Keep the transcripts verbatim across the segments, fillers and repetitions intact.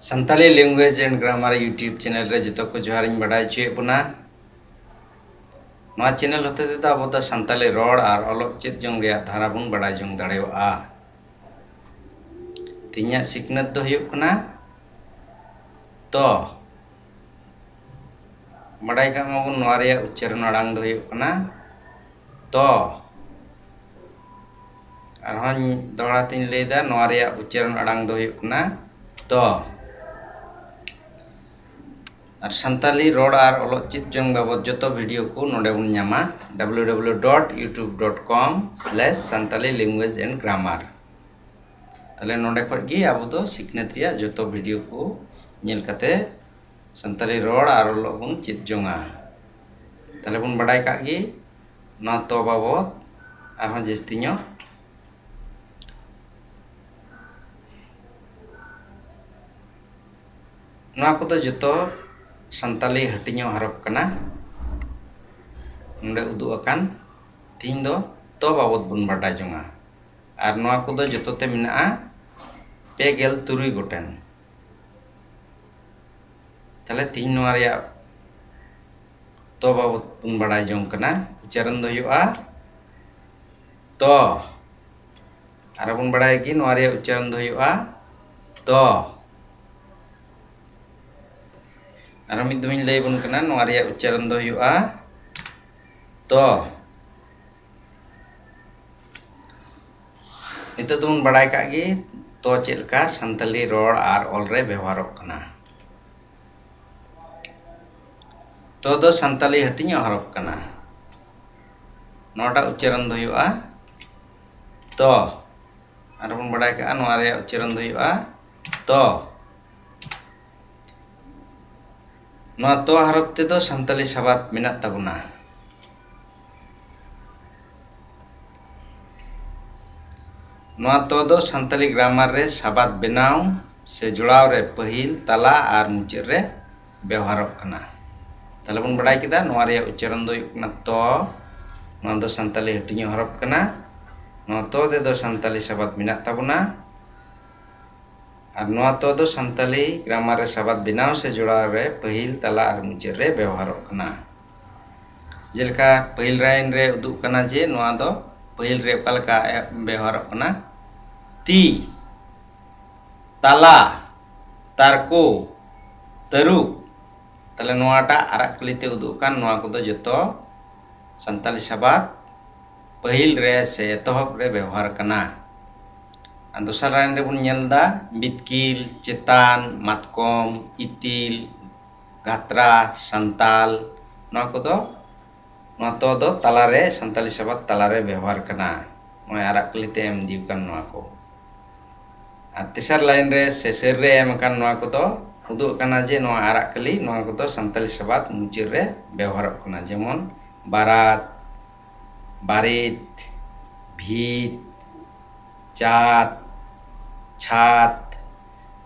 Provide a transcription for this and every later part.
Santali Language and Grammar YouTube channel ᱨᱮ ᱡᱚᱛᱚ ᱠᱚ ᱡᱚᱦᱟᱨᱤᱧ ᱵᱟᱰᱟᱭ ᱦᱚᱪᱚᱭᱮᱫ ᱵᱚᱱᱟ᱾ ᱱᱚᱣᱟ channel ᱦᱚᱛᱮ ᱛᱮᱫᱚ ᱟᱵᱚ ᱫᱚ ᱥᱟᱱᱛᱟᱞᱤ ᱨᱚᱲ ᱟᱨ ᱚᱞᱚᱜ ᱪᱮᱫ ᱡᱚᱝ ᱨᱮᱭᱟᱜ ᱫᱷᱟᱨᱟ ᱵᱚᱱ ᱵᱟᱰᱟᱭ ᱡᱚᱝ ᱫᱟᱲᱮᱭᱟᱜᱼᱟ᱾ ᱛᱮᱦᱮᱧᱟᱜ ᱥᱤᱠᱷᱱᱟᱹᱛ ᱫᱚ ᱦᱩᱭᱩᱜ ᱠᱟᱱᱟ ᱛᱚ᱾ ᱵᱟᱰᱟᱭ ᱠᱟᱜ ᱢᱟᱵᱚᱱ, ᱱᱚᱣᱟ ᱨᱮᱭᱟᱜ ᱩᱪᱪᱟᱨᱚᱱ ᱟᱲᱟᱝ ᱫᱚ ᱦᱩᱭᱩᱜ ᱠᱟᱱᱟ ᱛᱚ᱾ ᱟᱨᱦᱚᱸ ᱫᱚᱦᱲᱟ ᱛᱤᱧ ᱞᱟᱹᱭᱫᱟ, ᱱᱚᱣᱟ ᱨᱮᱭᱟᱜ ᱩᱪᱪᱟᱨᱚᱱ ᱟᱲᱟᱝ ᱫᱚ ᱦᱩᱭᱩᱜ ᱠᱟᱱᱟ ᱛᱚ᱾ ᱟᱨ ᱥᱟᱱᱛᱟᱞᱤ ᱨᱚᱲ ᱟᱨ ᱚᱞᱚᱜ ᱪᱮᱫ ᱡᱚᱝ ᱵᱟᱵᱚᱫ ᱡᱚᱛᱚ video ᱠᱚ ᱱᱚᱰᱮ ᱵᱚᱱ ᱧᱟᱢᱟ, www.youtube.com/santalilanguageandgrammar᱾ ᱛᱟᱦᱞᱮ ᱱᱚᱰᱮ ᱠᱷᱚᱡ ᱜᱮ ᱟᱵᱚ ᱫᱚ ᱥᱤᱠᱷᱱᱟᱹᱛ ᱨᱮᱭᱟᱜ ᱡᱚᱛᱚ video ᱠᱚ ᱧᱮᱞ ᱠᱟᱛᱮ ᱥᱟᱱᱛᱟᱞᱤ ᱨᱚᱲ ᱟᱨ ᱚᱞᱚᱜ ᱵᱚᱱ ᱪᱮᱫ ᱡᱚᱝᱟ᱾ ᱛᱟᱦᱞᱮ ᱵᱚᱱ ᱵᱟᱰᱟᱭ ᱠᱟᱜ ᱜᱮ ᱱᱚᱣᱟ ᱛᱚ ᱵᱟᱵᱚᱫ ᱟᱨᱦᱚᱸ ᱡᱟᱹᱥᱛᱤ ᱧᱚᱜ᱾ ᱱᱚᱣᱟ ᱠᱚᱫᱚ ᱡᱚᱛᱚ ᱥᱟᱱᱛᱟᱞᱤ ᱦᱟᱹᱴᱤᱧᱚᱜ ᱦᱚᱨᱚᱯ ᱠᱟᱱᱟ᱾ ᱱᱚᱰᱮ ᱩᱫᱩᱜ ᱟᱠᱟᱱ, ᱛᱤᱦᱤᱧ ᱫᱚ ᱛᱚ ᱵᱟᱵᱚᱫ ᱵᱚᱱ ᱵᱟᱰᱟᱭ ᱡᱚᱝᱟ᱾ ᱟᱨ ᱱᱚᱣᱟ ᱠᱚᱫᱚ ᱡᱚᱛᱚ ᱛᱮ ᱢᱮᱱᱟᱜᱼᱟ ᱯᱮ ᱜᱮᱞ ᱛᱩᱨᱩᱭ ᱜᱚᱴᱮᱱ᱾ ᱛᱟᱦᱞᱮ ᱛᱤᱦᱤᱧ ᱱᱚᱣᱟ ᱨᱮᱭᱟᱜ ᱛᱚ ᱵᱟᱵᱚᱫ ᱵᱚᱱ ᱵᱟᱰᱟᱭ ᱡᱚᱝ ᱠᱟᱱᱟ᱾ ᱩᱪᱪᱟᱨᱚᱱ ᱫᱚ ᱦᱩᱭᱩᱜᱼᱟ ᱛᱚ᱾ ᱟᱨ ᱵᱚᱱ ᱵᱟᱰᱟᱭ ᱜᱮ ᱱᱚᱣᱟ ᱨᱮᱭᱟᱜ ᱩᱪᱪᱟᱨᱚᱱ ᱫᱚ ᱦᱩᱭᱩᱜᱼᱟ ᱛᱚ᱾ ᱟᱨᱚ ᱢᱤᱫ ᱫᱚᱢᱤᱧ ᱞᱟᱹᱭ ᱟᱵᱚᱱ ᱠᱟᱱᱟ, ᱱᱚᱣᱟ ᱨᱮᱭᱟᱜ ᱩᱪᱪᱟᱨᱚᱱ ᱫᱚ ᱦᱩᱭᱩᱜᱼᱟ ᱛᱚ᱾ ᱱᱤᱛᱚᱜ ᱫᱚᱵᱚᱱ ᱵᱟᱲᱟᱭ ᱠᱟᱜ ᱜᱮ ᱛᱚ ᱪᱮᱫ ᱞᱮᱠᱟ ᱥᱟᱱᱛᱟᱞᱤ ᱨᱚᱲ ᱟᱨ ᱚᱞ ᱨᱮ ᱵᱮᱣᱦᱟᱨᱚᱜ ᱠᱟᱱᱟ᱾ ᱛᱚ ᱫᱚ ᱥᱟᱱᱛᱟᱞᱤ ᱦᱟᱹᱴᱤᱧᱚᱜ ᱦᱚᱨᱚᱯ ᱠᱟᱱᱟ᱾ ᱱᱚᱣᱟᱴᱟᱜ ᱩᱪᱪᱟᱨᱚᱱ ᱫᱚ ᱦᱩᱭᱩᱜᱼᱟ ᱛᱚ᱾ ᱟᱨ ᱵᱚᱱ ᱵᱟᱲᱟᱭ ᱠᱟᱜᱼᱟ, ᱱᱚᱣᱟ ᱨᱮᱭᱟᱜ ᱩᱪᱪᱟᱨᱚᱱ ᱫᱚ ᱦᱩᱭᱩᱜᱼᱟ ᱛᱚ᱾ ᱱᱚᱣᱟ ᱛᱚ ᱦᱚᱨᱚᱯ ᱛᱮᱫᱚ ᱥᱟᱱᱛᱟᱞᱤ ᱥᱟᱵᱟᱫ ᱢᱮᱱᱟᱜ ᱛᱟᱵᱚᱱᱟ᱾ ᱱᱚᱣᱟ ᱛᱚ ᱫᱚ ᱥᱟᱱᱛᱟᱞᱤ grammar ᱨᱮ ᱥᱟᱵᱟᱫ ᱵᱮᱱᱟᱣ ᱥᱮ ᱡᱚᱲᱟᱣ ᱨᱮ ᱯᱟᱹᱦᱤᱞ, ᱛᱟᱞᱟ ᱟᱨ ᱢᱩᱪᱟᱹᱫ ᱨᱮ ᱵᱮᱣᱦᱟᱨᱚᱜ ᱠᱟᱱᱟ᱾ ᱛᱟᱦᱞᱮ ᱵᱚᱱ ᱵᱟᱲᱟᱭ ᱠᱮᱫᱟ, ᱱᱚᱣᱟ ᱨᱮᱭᱟᱜ ᱩᱪᱪᱟᱨᱚᱱ ᱫᱚ ᱦᱩᱭᱩᱜ ᱠᱟᱱᱟ ᱛᱚ᱾ ᱱᱚᱣᱟ ᱫᱚ ᱥᱟᱱᱛᱟᱞᱤ ᱦᱟᱹᱴᱤᱧᱚᱜ ᱦᱚᱨᱚᱯ ᱠᱟᱱᱟ᱾ ᱱᱚᱣᱟ ᱛᱚ ᱛᱮᱫᱚ ᱥᱟᱱᱛᱟᱞᱤ ᱥᱟᱵᱟᱫ ᱢᱮᱱᱟᱜ ᱛᱟᱵᱚᱱᱟ᱾ ᱟᱨ ᱱᱚᱣᱟ ᱛᱚ ᱫᱚ ᱥᱟᱱᱛᱟᱞᱤ ᱜᱨᱟᱢᱟᱨ ᱨᱮ ᱥᱟᱵᱟᱫ ᱵᱮᱱᱟᱣ ᱥᱮ ᱡᱚᱲᱟᱣ ᱨᱮ ᱯᱟᱹᱦᱤᱞ, ᱛᱟᱞᱟ ᱟᱨ ᱢᱩᱪᱟᱹᱫ ᱨᱮ ᱵᱮᱣᱦᱟᱨᱚᱜ ᱠᱟᱱᱟ᱾ ᱡᱮᱞᱮᱠᱟ ᱯᱟᱹᱦᱤᱞ ᱞᱟᱭᱤᱱ ᱨᱮ ᱩᱫᱩᱜ ᱠᱟᱱᱟ ᱡᱮ ᱱᱚᱣᱟ ᱫᱚ ᱯᱟᱹᱦᱤᱞ ᱨᱮ ᱚᱠᱟ ᱞᱮᱠᱟ ᱵᱮᱣᱦᱟᱨᱚᱜ ᱠᱟᱱᱟ, ᱛᱤ, ᱛᱟᱞᱟ, ᱛᱟᱨᱠᱳ, ᱛᱟᱹᱨᱩᱵ᱾ ᱛᱟᱦᱞᱮ ᱱᱚᱣᱟᱴᱟᱜ ᱟᱨᱟᱜ ᱠᱟᱹᱞᱤ ᱛᱮ ᱩᱫᱩᱜ ᱟᱠᱟᱱ ᱱᱚᱣᱟ ᱠᱚᱫᱚ ᱡᱚᱛᱚ ᱥᱟᱱᱛᱟᱞᱤ ᱥᱟᱵᱟᱫ ᱯᱟᱹᱦᱤᱞ ᱨᱮ ᱥᱮ ᱮᱛᱚᱦᱚᱵ ᱨᱮ ᱵᱮᱣᱦᱟᱨ ᱠᱟᱱᱟ᱾ ᱟᱨ ᱫᱚᱥᱟᱨ ᱞᱟᱭᱤᱱ ᱨᱮᱵᱚᱱ ᱧᱮᱞ ᱮᱫᱟ ᱵᱤᱛᱠᱤᱞ, ᱪᱮᱛᱟᱱ, ᱢᱟᱛᱠᱚᱢ, ᱤᱛᱤᱞ, ᱜᱟᱛᱨᱟ, ᱥᱟᱱᱛᱟᱞ, ᱱᱚᱣᱟ ᱠᱚᱫᱚ, ᱱᱚᱣᱟ ᱛᱚ ᱫᱚ ᱛᱟᱞᱟᱨᱮ, ᱥᱟᱱᱛᱟᱞᱤ ᱥᱟᱵᱟᱫ ᱛᱟᱞᱟᱨᱮ ᱵᱮᱣᱦᱟᱨ ᱠᱟᱱᱟ᱾ ᱱᱚᱜᱼᱚᱭ ᱟᱨᱟᱜ ᱠᱟᱹᱞᱤ ᱛᱮ ᱮᱢ ᱤᱫᱤ ᱟᱠᱟᱱ ᱱᱚᱣᱟ ᱠᱚ᱾ ᱟᱨ ᱛᱮᱥᱟᱨ ᱞᱟᱭᱤᱱ ᱨᱮ ᱥᱮ ᱥᱮᱨ ᱨᱮ ᱮᱢ ᱟᱠᱟᱱ ᱱᱚᱣᱟ ᱠᱚᱫᱚ ᱩᱫᱩᱜ ᱟᱠᱟᱱᱟ ᱡᱮ ᱱᱚᱣᱟ ᱟᱨᱟᱜ ᱠᱟᱹᱞᱤ, ᱱᱚᱣᱟ ᱠᱚᱫᱚ ᱥᱟᱱᱛᱟᱞᱤ ᱥᱟᱵᱟᱫ ᱢᱩᱪᱟᱹᱫ ᱨᱮ ᱵᱮᱣᱦᱟᱨᱚᱜ ᱠᱟᱱᱟ, ᱡᱮᱢᱚᱱ ᱵᱟᱨᱟᱛ, ᱵᱟᱨᱮᱛ, ᱵᱷᱤᱛ, ᱪᱟᱸᱫ, ᱪᱷᱟᱛ,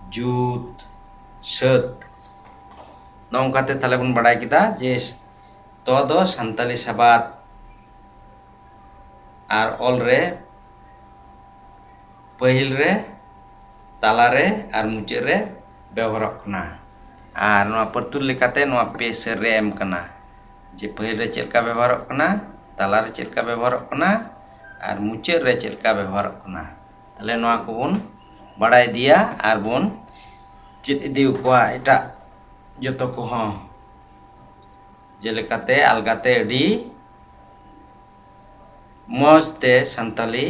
ᱡᱩᱛ, ᱥᱟᱹᱛ᱾ ᱱᱚᱝᱠᱟᱛᱮ ᱛᱟᱦᱞᱮ ᱵᱚᱱ ᱵᱟᱲᱟᱭ ᱠᱮᱫᱟ ᱡᱮ ᱛᱚ ᱫᱚ ᱥᱟᱱᱛᱟᱞᱤ ᱥᱟᱵᱟᱫ ᱟᱨ ᱚᱞ ᱨᱮ ᱯᱟᱹᱦᱤᱞ ᱨᱮ, ᱛᱟᱞᱟ ᱨᱮ ᱟᱨ ᱢᱩᱪᱟᱹᱫ ᱨᱮ ᱵᱮᱣᱦᱟᱨᱚᱜ ᱠᱟᱱᱟ᱾ ᱟᱨ ᱱᱚᱣᱟ ᱯᱟᱹᱨᱛᱩᱞ ᱞᱮᱠᱟᱛᱮ ᱱᱚᱣᱟ ᱯᱮ ᱥᱮᱨ ᱨᱮ ᱮᱢ ᱠᱟᱱᱟ ᱡᱮ ᱯᱟᱹᱦᱤᱞ ᱨᱮ ᱪᱮᱫ ᱞᱮᱠᱟ ᱵᱮᱵᱚᱦᱟᱨᱚᱜ ᱠᱟᱱᱟ, ᱛᱟᱞᱟ ᱨᱮ ᱪᱮᱫ ᱞᱮᱠᱟ ᱵᱮᱵᱚᱦᱟᱨᱚᱜ ᱠᱟᱱᱟ ᱟᱨ ᱢᱩᱪᱟᱹᱫ ᱨᱮ ᱪᱮᱫ ᱞᱮᱠᱟ ᱵᱮᱵᱚᱦᱟᱨᱚᱜ ᱠᱟᱱᱟ᱾ ᱛᱟᱦᱞᱮ ᱱᱚᱣᱟ ᱠᱚᱵᱚᱱ ᱵᱟᱲᱟᱭ ᱤᱫᱤᱭᱟ ᱟᱨ ᱵᱚᱱ ᱪᱮᱫ ᱤᱫᱤ ᱟᱠᱚᱣᱟ ᱮᱴᱟᱜ ᱡᱚᱛᱚ ᱠᱚᱦᱚᱸ᱾ ᱡᱮᱞᱮᱠᱟᱛᱮ ᱟᱞᱜᱟᱛᱮ ᱟᱹᱰᱤ ᱢᱚᱡᱽ ᱛᱮ ᱥᱟᱱᱛᱟᱞᱤ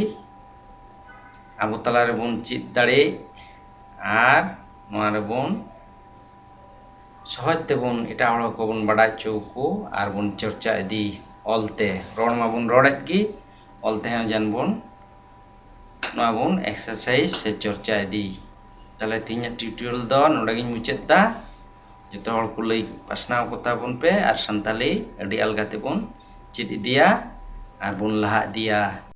ᱟᱵᱚ ᱛᱟᱞᱟ ᱨᱮᱵᱚᱱ ᱪᱮᱫ ᱫᱟᱲᱮᱜ ᱟᱨ ᱱᱚᱣᱟ ᱨᱮᱵᱚᱱ ᱥᱚᱦᱚᱡᱽ ᱛᱮᱵᱚᱱ ᱮᱴᱟᱜ ᱦᱚᱲ ᱠᱚᱵᱚᱱ ᱵᱟᱰᱟᱭ ᱦᱚᱪᱚ ᱠᱚ ᱟᱨ ᱵᱚᱱ ᱪᱚᱨᱪᱟ ᱤᱫᱤ ᱚᱞᱛᱮ᱾ ᱨᱚᱲ ᱢᱟᱵᱚᱱ ᱨᱚᱲᱮᱫ ᱜᱮ, ᱚᱞ ᱛᱮᱦᱚᱸ ᱡᱮᱱ ᱵᱚᱱ ᱱᱚᱣᱟ ᱵᱚᱱ ᱮᱠᱥᱟᱨᱥᱟᱭᱤᱡᱽ ᱥᱮ ᱪᱚᱨᱪᱟ ᱤᱫᱤ᱾ ᱛᱟᱦᱞᱮ ᱛᱮᱦᱮᱧᱟᱜ ᱴᱤᱭᱩᱴᱳᱨᱤᱭᱟᱞ ᱫᱚ ᱱᱚᱰᱮ ᱜᱤᱧ ᱢᱩᱪᱟᱹᱫ ᱮᱫᱟ᱾ ᱡᱚᱛᱚ ᱦᱚᱲ ᱠᱚ ᱞᱟᱹᱭ ᱯᱟᱥᱱᱟᱣ ᱠᱚᱛᱟ ᱵᱚᱱ ᱯᱮ ᱟᱨ ᱥᱟᱱᱛᱟᱞᱤ ᱟᱹᱰᱤ ᱟᱞᱜᱟ ᱛᱮᱵᱚᱱ ᱪᱮᱫ ᱤᱫᱤᱭᱟ ᱟᱨ ᱵᱚᱱ ᱞᱟᱦᱟ ᱤᱫᱤᱭᱟ᱾